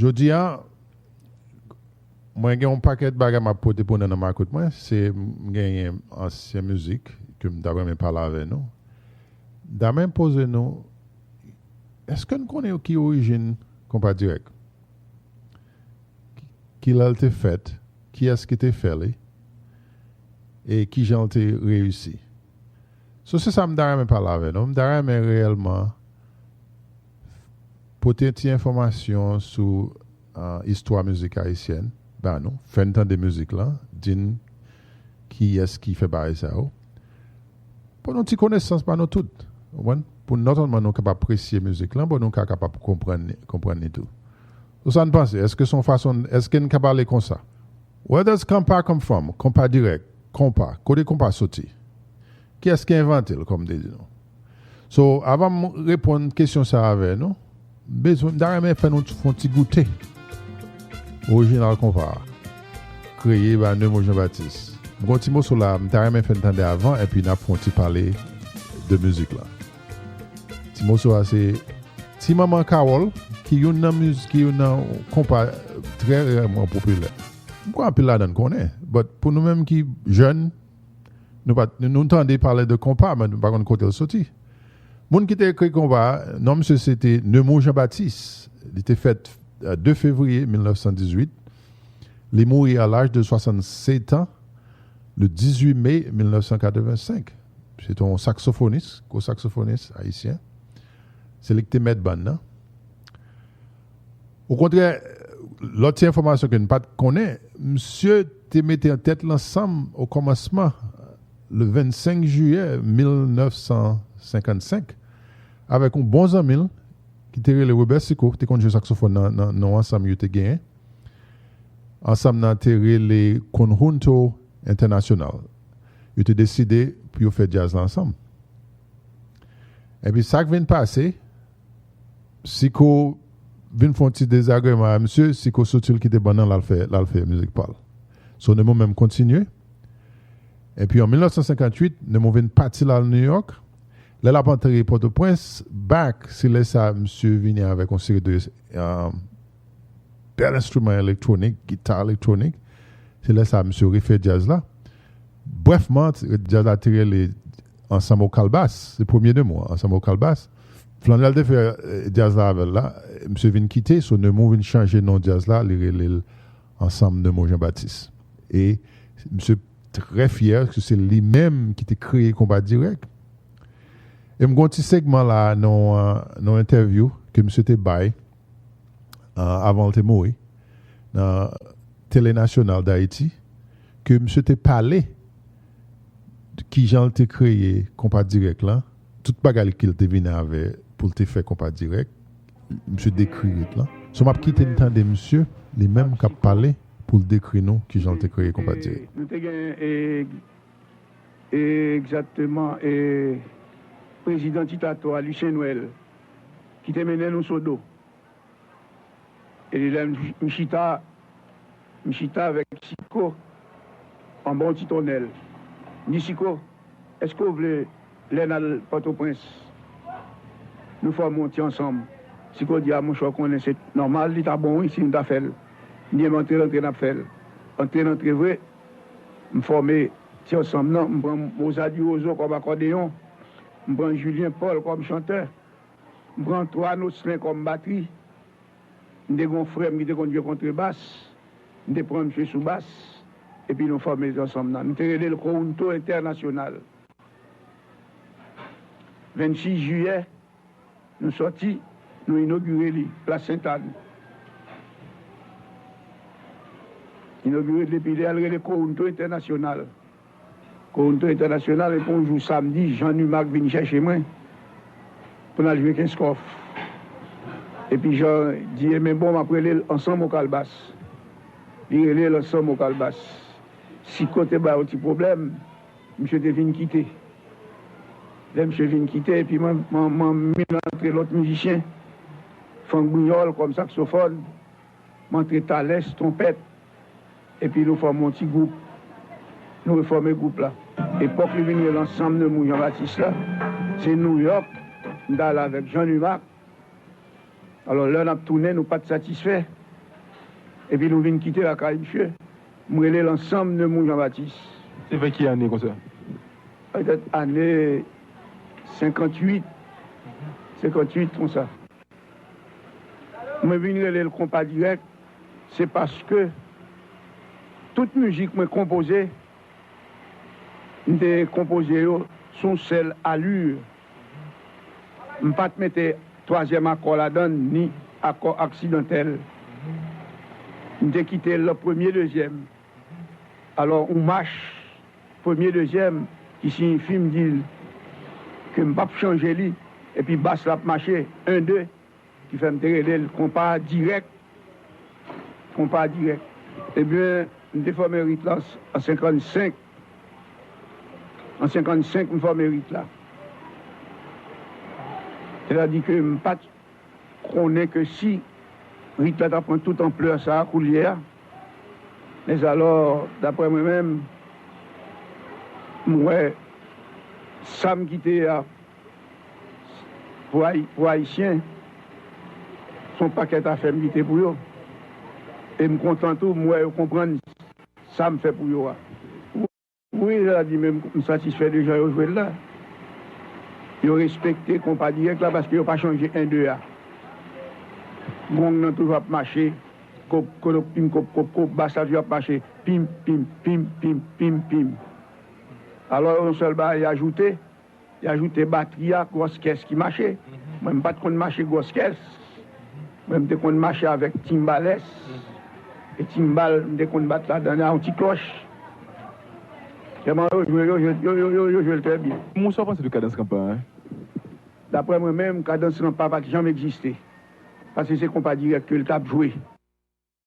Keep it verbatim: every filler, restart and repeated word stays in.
Jodi a, mwen gen yon pakèt bagay m ap pote pou nou nan makout mwen. Se, m genyen ansyen mizik ke m ta renmen pale avè nou. M ta renmen poze nou, èske n konnen ki orijin Konpa Dirèk? Ki lè l te fèt? Kiyès ki te fè li? E kijan l te reyisi? So, se sa m ta renmen pale avè nou. M ta renmen reyèlman pote ti enfòmasyon sou, ah, istwa mizik ayisyèn ba nou. Fè n tande mizik lan, di n kiyès ki fè bagay sa yo. Pou nou ti konesans ba nou tout, ou konprann? Pou non sèlman nou kapab apresye mizik lan, pou nou ka kapab konprann li, konprann li tou. So, sa n panse? Èske se yon fason, èske n ka pale konsa? Where does konpa come from? Konpa Dirèk, konpa. Kote konpa soti? Kiyès ki envante l, kòm te di nou? So, avan m reponn kesyon sa a avè nou, m bezwen, m ta renmen fè nou fè yon ti goute orijinal konpa a, kreye ba Nemo Jean Baptiste. M gon ti moso la, m ta renmen fè n tande avan, epi n ap fè yon ti pale de mizik lan. Ti moso a se Ti Manman Kawòl, ki youn nan miz-, ki youn nan konpa trè rèman popilè. M kwè anpil ladan n konnen, but pou nou menm ki jèn, nou pa, nou, nou tande pale de konpa, men nou pa konn kote l soti. Moun ki te ekri konpa a, non misye se te Nemo Jean Baptiste. Li te fèt, euh, de fevriye mil nèf san dizuit. Li mouri a laj de swasannsèt an, le dizuit me mil nèf san katrevensenk. Se te yon saksofonis, gwo saksofonis ayisyen. Se li ki te mèt bann nan. Okontrè, lòt ti enfòmasyon ke n pa t konnen, misye te mete an tèt lansanm o kòmansman, le vennsenk jiyè mil nèf san senkannsenk, avèk yon bon zanmi l ki te rele Robert Sicot, te konn jwe saksofòn nan, nan, nan yon ansanm yo te genyen. Ansanm nan te rele Conjunto Internacional. Yo te deside pou yo fè djaz la ansanm. Epi sa k vin pase, Sicot vin fè yon ti dezagreman a misye, Sicot soti l kite bann nan, l al fè, l al fè mizik pa l. So, Nemo menm kontinye. Epi an mil nèf san senkantuit, Nemo vin pati l al New York. Lè l ap antre Pòtoprens, back, se lè sa misye vini avèk yon seri de, euh, bèl enstriman elektwonik, gita elektwonik. Se lè sa misye refè djaz la. Brèfman, djaz la te rele Ansanm o Kalbas. Se premye de mwa, Ansanm o Kalbas. Flanèl te fè, eh, djaz la avè l la. Misye vin kite, so Nemo vin chanje non djaz la, li rele l Ansanm Nemo Jean Baptiste. E misye trè fyè ke se li menm ki te kreye Konpa Dirèk. E m gon ti segman la nan, euh, nan entèvyou ke misye te bay, euh, avan l te mouri, nan Tele Nasyonal Dayiti, ke misye te pale de kijan l te kreye Konpa Dirèk lan, tout bagay ke l te vini avè pou l te fè Konpa Dirèk, misye dekri rit lan. So, m ap kite n tande misye, li menm k ap pale pou l dekri nou kijan l te kreye Konpa Dirèk. Nou te gen, e, e, egzakteman, e, prezidan Titato a, Lucien Noël, ki te mennen nou Sodo. E lè m, m chita, m chita avèk Sicot anba yon ti tonnèl. M di, "Sicot, èske w vle lè n al Pòtoprens, nou fòme yon ti ansanm?" Sicot di, "A, monchè, w konnen se nòmal, li ta bon, wi, si nou ta fè l." M di, "Antre, antre, n ap fè l." Antre, antre vre, m fòme ti ansanm nan, m pran Mozart Duroseau kòm akòdeyon, m pran Julien Paul kòm chantè, m pran Antoine Osselin kòm batri, m te gen yon frè m ki te konn jwe kontrebas, m te pran misye sou bas, epi nou fòme ansanm nan. Nou te rele l Conjunto Internacional. Vennsis jiyè, nou sòti, nou inogire li, Plas Sentàn. Inogire l epi lè a l rele Conjunto Internacional. Conjunto Internacional, epi yon jou samdi, Jean Numac vin chèche mwen pou n al jwe Kenskòf. Epi Jean di, "Enben bon, m ap rele l Ansanm o Kalbas." Li rele l Ansanm o Kalbas. Sicot te bay yon ti pwoblèm, misye te vin kite. Lè misye vin kite, epi mwen, mwen, mwen, mwen antre lòt mizisyen, Frank Brignol kòm saksofòn, m antre Thalès, twonpèt, epi nou fòme yon ti gwoup. Nou refòme gwoup la. Epòk li vin rele Ansanm Nemo Jean Baptiste la, se Nouyòk, m t ale avèk Jean Numac. Alò, lè n ap tounen, nou pa t satisfè. Epi nou vin kite lakay misye. M rele l Ensemble de Mou Jean Baptiste. Se vè ki ane konsa? Petèt ane senkanntuit, senkanntuit konsa. Mwen vin rele l Konpa Dirèk, se paske tout mizik mwen konpoze, m te konpoze yo sou yon sèl ali. M pa t mete twazyèm akò ladan l, ni akò aksidantèl. M te kite l premye, dezyèm. Alò, yon mach, premye, dezyèm, ki siyifi m di l ke m p ap chanje li, epi bas la ap mache, en, de, ki fè m te rele l Konpa Dirèk, Konpa Dirèk. Ebyen, m te fòme rit la an senkannsenk. An senkannsenk, m fòme rit la. Sètadi ke m pa t konnen ke si rit la ta pran tout anplè sa a koulye a, mèzalò, daprè mwen menm, m wè sa m kite a pou Ayi-, pou Ayisyen, se yon pakèt afè m kite pou yo. E m kontan tou, m wè yo konprann sa m fè pou yo a. Wi, sa di menm, m satisfè de jan yo jwe l la. Yo respekte Konpa Dirèk la paske yo pa chanje en, de a. Gong nan toujou ap mache, kop, kolok, pim, kop, kop, kop, bas la toujou ap mache, pim, pim, pim, pim, pim, pim. Alò, yon sèl bagay y ajoute, y ajoute batri a, gwòs kès ki mache. Mwen, m pa t konn mache gwòs kès. Mwen, m te konn mache avèk timbalès. E timbal, m te konn bat ladan l, yon ti klòch. Sèlman yo jwe, yo jwe, yo, yo, yo, yo jwe l trè byen. Moun, sa w panse de Kadans Ranpa a? Daprè mwen menm, Kadans Ranpa pa t janm egziste. Paske se Konpa Dirèk ke l t ap jwe.